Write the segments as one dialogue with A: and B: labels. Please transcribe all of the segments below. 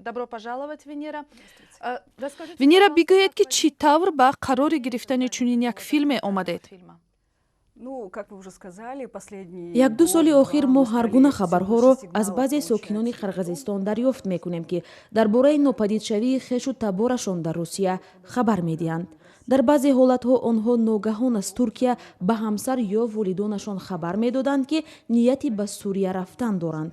A: Добро пожаловать, Венера.
B: Венера, бигӯед, ки чӣ тавр ба қарори гирифтани чунин як филме омадед?
C: Як-ду соли охир мо ҳар гуна хабарҳоро аз баъзе сокинони Қирғизистон дарёфт мекунем, ки дар бораи нопадидшавии хешу таборашон дар Русия хабар медиҳанд. Дар баъзе ҳолатҳо онҳо ногаҳон аз Туркия ба ҳамсар ё волидонашон хабар медоданд, ки нияти ба Сурия рафтан доранд.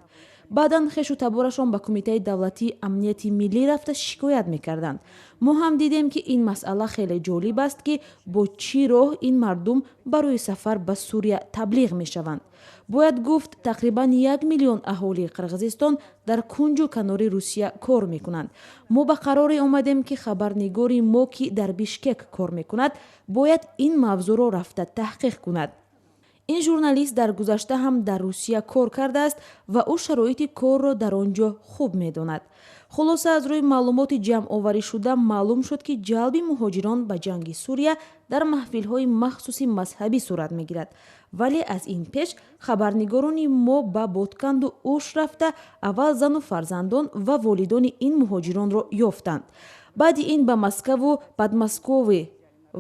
C: Баъдан хешу таборашон ба Кумитаи давлатии амнияти миллӣ рафта шикоят мекарданд. Мо ҳам дидем, ки ин масъала хеле ҷолиб аст, ки бо чӣ роҳ ин мардум барои сафар ба Сурия таблиғ мешаванд. Бояд гуфт, тақрибан 1 миллион аҳолии Қирғизистон дар кунҷу канори Русия кор мекунанд. Мо ба қароре омадем, ки хабарнигори мо, ки дар Бишкек кор мекунад, бояд ин мавзӯъро рафта таҳқиқ кунад. Ин журналист дар гузашта ҳам дар Русия кор кардааст ва ӯ шароити корро дар он ҷо хуб медонад. Хулоса, аз рӯи маълумоти ҷамъоварӣшуда маълум шуд, ки ҷалби муҳоҷирон ба ҷанги Сурия дар маҳфилҳои махсуси мазҳабӣ сурат мегирад. Вале аз ин пеш хабарнигорони мо ба Ботканду Уш рафта, аввал зану фарзандон ва волидони ин муҳоҷиронро ёфтанд. Баъди ин ба Москаву Подмосковье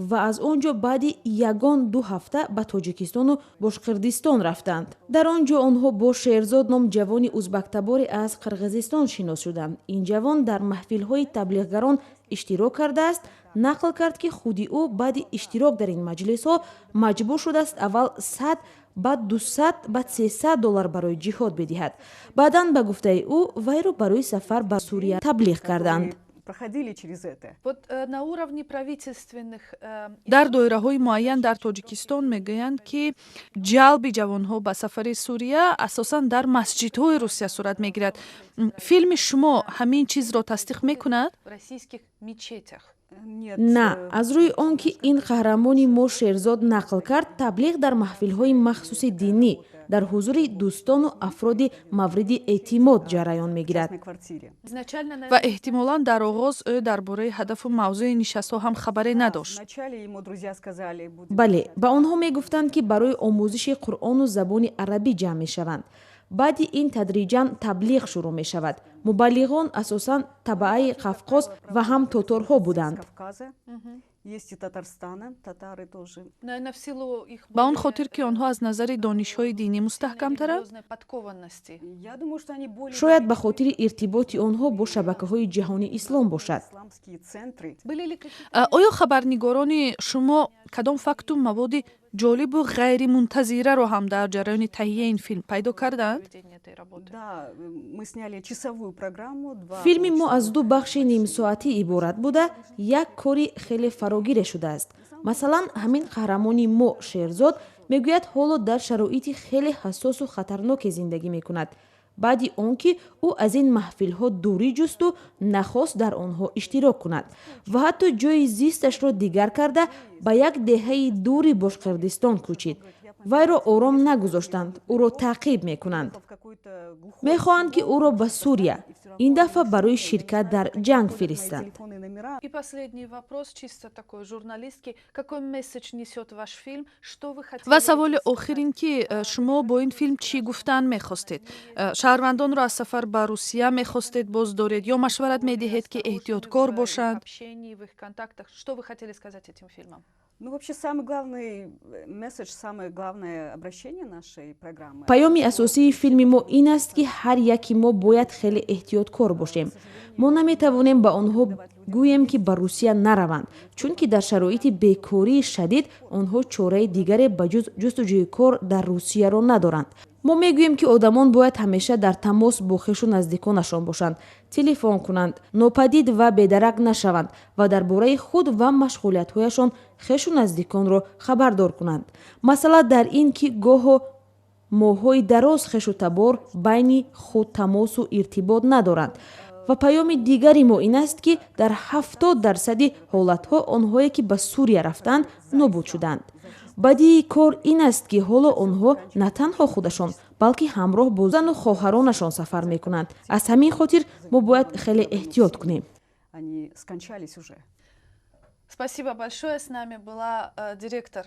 C: ва аз он ҷо баъди ягон 2 ҳафта ба Тоҷикистону Бошқирдистон рафтанд. Дар он ҷо онҳо бо Шерзод ном ҷавони узбактаборе аз Қирғизистон шинос шуданд. Ин ҷавон дар маҳфилҳои таблиғгарон иштирок кардааст. Нақл кард, ки худи ӯ баъди иштирок дар ин маҷлисҳо маҷбур шудааст аввал 100, баъд 200, баъд 300 доллар барои ҷиҳод бидиҳад. Баъдан, ба гуфтаи ӯ, вайро барои сафар ба Сурия таблиғ карданд.
D: Проходили через это.
A: Вот на уровне правительственных
B: Дар доираҳои муайян дар Тоҷикистон мегӯянд, ки ҷалби ҷавонҳо ба сафари Сурия асосан дар масҷидҳои Русия сурат мегирад. Филми шумо ҳамин чизро тасдиқ мекунад?
A: В российских мечетях.
C: На, аз рӯи он ки ин қаҳрамони мо Шерзод нақл кард, таблиғ дар маҳфилҳои махсуси динӣ дар ҳузури дӯстону афроди мавриди эътимод ҷараён мегирад.
B: Ва эҳтимолан дар оғоз ӯ дар бораи ҳадафу мавзӯи нишастҳо ҳам хабаре надошт.
C: Бале, ба онҳо мегуфтанд, ки барои омӯзиши Қуръону забони арабӣ ҷамъ мешаванд. Баъди ин тадриҷан таблиғ шурӯъ мешавад. Мубаллиғон асосан табаъаи Қавқоз ва ҳам тоторҳо буданд.
D: Есть и Татарстана, татары тоже.
B: Ба он хотир, ки онҳо аз назари донишҳои динӣ мустаҳкамтаранд?
D: Я думаю, что они более
C: Шояд ба хотири иртиботи онҳо бо шабакаҳои ҷаҳони ислом бошад.
D: исламские центры.
B: Оё хабарнигорони шумо кадом факту маводи ҷолибу ғайримунтазираро ҳам дар ҷараёни таҳияи ин филм пайдо карданд?
D: Да, мы сняли часовую программу. Два
C: Филми мо аз ду бахши нимсоатӣ иборат буда, як кори хеле фарогире шудааст. Масалан, ҳамин қаҳрамони мо Шерзод мегӯяд, ҳоло дар шароити хеле ҳассосу хатарноке зиндагӣ мекунад, баъди он ки ӯ аз ин маҳфилҳо дурӣ ҷусту нахост дар онҳо иштирок кунад ва ҳатто ҷойи зисташро дигар карда, ба як деҳаи дури Бошқирдистон кӯчид. Вайро ором нагузоштанд, ӯро таъқиб мекунанд, мехоҳанд, ки ӯро ба Сурия, ин дафъа барои ширкат дар ҷанг фиристанд.
A: И последний вопрос, чисто такой журналистский. Какой месседж несет ваш фильм? Что вы хотели
B: Ва саволи охир ин ки шумо бо ин филм чӣ гуфтан мехостед? Шаҳрвандонро аз сафар ба Русия мехостед боздоред ё машварат медиҳед, ки эҳтиёткор бошанд?
A: Общении, в их контактах? Что вы хотели сказать этим фильмом?
D: Ну, вообще, самый главный месседж, самое главное обращение нашей программы.
C: Паёми асосии филми мо ин аст, ки ҳар яки мо бояд хеле эҳтиёткор бошем. Мо наметавонем ба онҳо гӯем, ки ба Русия нараванд, чунки дар шароити бекории шадид онҳо чораи дигаре ба ҷуз ҷустуҷӯи кор дар Русияро надоранд. Мо мегӯем, ки одамон бояд ҳамеша дар тамос бо хешу наздиконашон бошанд, телефон кунанд, нопадид ва бедарак нашаванд ва дар бораи худ ва машғулиятҳояшон хешу наздиконро хабардор кунанд. Масъала дар ин, ки гоҳо моҳҳои дароз хешу табор байни худ тамосу иртибот надоранд. Ва паёми дигари мо ин аст, ки дар 70 дарсади ҳолатҳо онҳое, ки ба Сурия рафтанд, нобуд шуданд. Бадии кор ин аст, ки ҳоло онҳо на танҳо худашон, балки ҳамроҳ бо зану хоҳаронашон сафар мекунанд. Аз ҳамин хотир мо бояд хеле эҳтиёт кунем.
D: Они скончались уже.
A: Спасибо большое. С нами была директор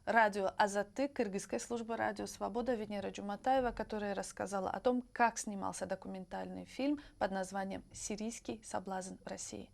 A: Радио Азаттык, кыргызской службы Радио Свобода, Венера Джуматаева, которая рассказала о том, как снимался документальный фильм под названием «Сирийский соблазн в России».